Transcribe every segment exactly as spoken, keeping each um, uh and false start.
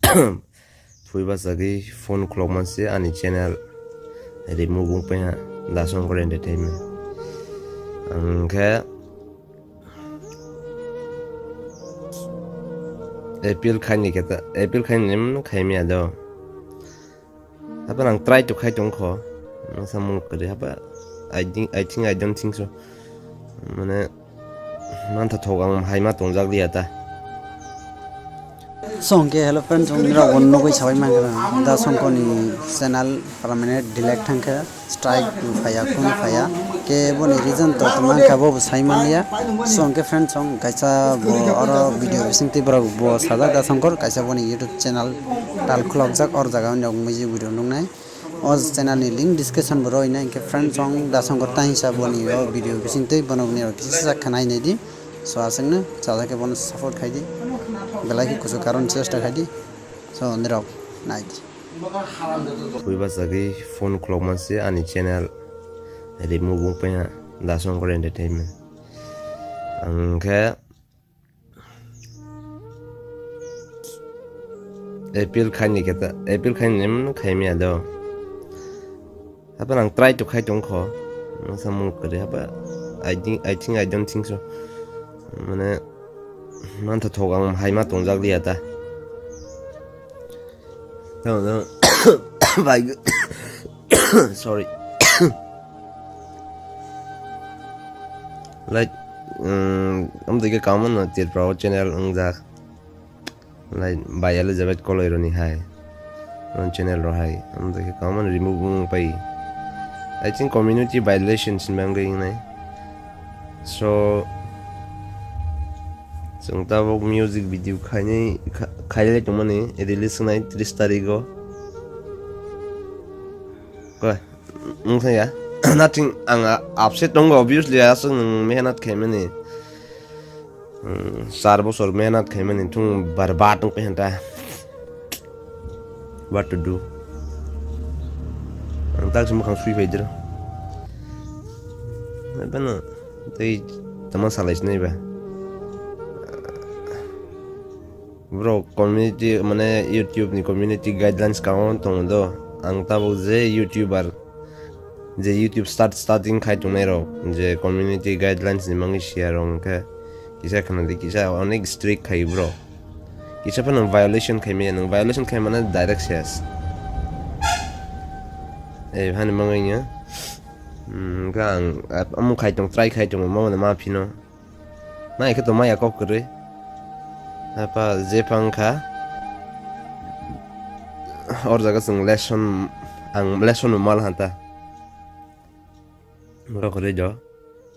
Phui bachagwi phone khulok manse ani channel remove wng paiha Dasongkor Entertainment. Ang khe appeal khaini khe ta, appeal khaini lemno khaimya do. Hapan ang try to khai tongkho. Masa mung kwrwi hapa. I think, I think, I don't think so. Mane mantha thok ang hai ma tongjak liya ta. So, hwnkhe hello friends, chwng nirok bo nugwi sabai mankha, Dasongkor ni channel permanent delete thangkha, strike phaiya, khun phaiya, khe boni reason to mankha, bo bo sai manliya. So, hwnkhe friends, chwng kaisa bo oro video bisingtwi borok bo sajak Dasongkor, kaisa boni YouTube channel tal khulokjak, or jaga o music video nuknai. O channel ni link description bo roi nai, hwnkhe friends, chwng Dasongkor ta hinsa boni o video bisingtwi bono bini rok kisa sa khanai nai di. So, aswkno chajak khe bono support khai di, belai khe kuchuk karon chesta khai di. So, nirok nai di. Phui bachagwi phone khulok manse ani channel remove wng paiha Dasongkor Entertainment. Ang khe appeal khaini khe ta, appeal khaini lemno khaimya do. Hapan ang try to khai tongkho. Masa mung kwrwi hapa. I think, I think, I don't think so. Mane mantha thok ang hai ma tongjak liya ta. Tamo, tamo. Bai, sorry. Like, um, amtwi khe kaman no Tripura o channel wngjak. Like, bai Elizabeth Koloi roni hai. On channel ro hai. Amtwi khe kaman remove wng pai. I think community violation sin bang wngnai. So, chwng tabuk music video khainai, kha-, khailai tongmani, release wngnai tris tarigo. Koi, wng thangya. Nothing, ang a-, upset tongo, obviously, aswk nwng mehnat khaimani. Hmm, char bosor mehnat khaimani, thung barbat wng pai hanta. What to do? Ang tak se mukhang sui pai diro. Bano tei tama salai sinai ba. Bro, community, mane, YouTube ni community guidelines kaon tongo do. Ang tabuk je YouTuber, je YouTube start, starting khai tongnai rok, je community guidelines ni mangwi siya rok hwnkhe kisa khna di, kisa onek strict khai bro. Kisa phano violation khai maya, nwng violation khai mane direct ses. Eh, hani mangwi nya. Hmm, hwnkhe ang, ah, omo khai tong, try khai tongo, mabo no ma phino. Nai khe to maya kok kwrwi. Apa je phang kha. Or jaga chwng lesson, ang lesson no mal hanta. Borok kwrwi do.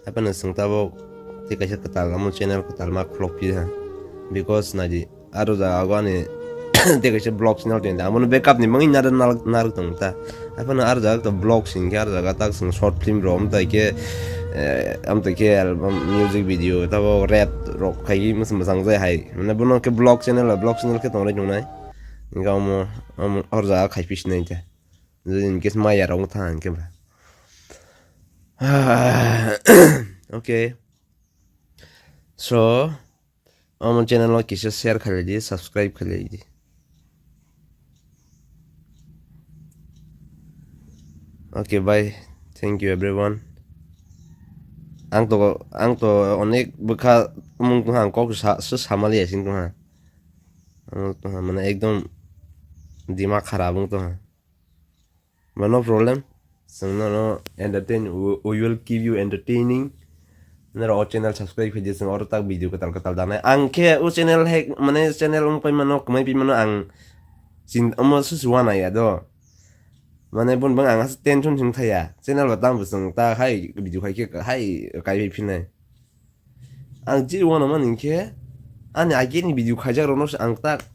Apa no chwng tabuk tei kaisa kwtal, amo channel kwtal ma khulok phi ha. Because naidi. Aro jaga o ani tei kaisa vlog channel tong, amo no backup ni mangwi narwk, narwk, narwk tong ta. Aphano aro jaga to vlog sing khe aro jaga tak sing short film rok, amtai khe, eh, amtai khe album, music video, tabo rap rok khai mwsang, mwsang jai hai. Mane bono khe vlog channel, vlog channel khe tong nai. Hingke amo, amo aro jaga khai phi sinai ta. Jodi in case maya rok thang hingke ba. Okay. So, omo channel o kisa share khalai di, subscribe khalai di. Okay, bye. Thank you everyone. Ang to, ang to onek bwkha mung tongha, ang kok sa, sa, samali asing tongha. Ang tongha, mane ekdom dimag kharab wng tongha. But no problem. Chwng nono entertain, we, we will keep you entertaining. Noro o channel subscribe khaidi, chwng oro tak video kwtal kwtal danai. Ang khe o channel hack, mane channel wng pai mano, kwmai pai mano ang chin, omo susu wana ya do. Mane bun bang ang aswk tension sing thaya. Channel ba tang bwswng ta hai video khai khe hai kai bai phinai. Ang jiri wana mani khe ani agini video khaijak rokno se ang tak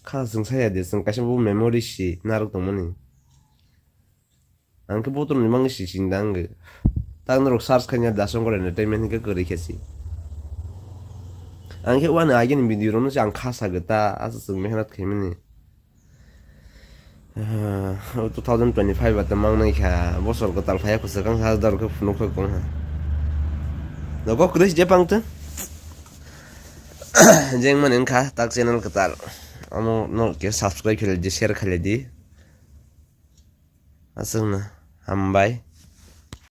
kha chwng saya de, chwng kaisa bo memory si narwk tongmani. Ang khe botorni mangwi si sinda ang tak norok search khaina Dasongkor Entertainment hinkhe kwrwi khe si. Ang khe wani agini video rokno se ang kha sagwi ta aswk chwng mehnat khaimani. Ah, two thousand twenty-five ata mangnai kha, bosor kwtal phaiya kwswk wngkha, dor khe phunuk phai kong ha. Nogo kwrwi je pang tong. Jeng mani wngkha tak channel kwtal. Omo no khe subscribe khlai di, share khlai di. Aswkno hambai.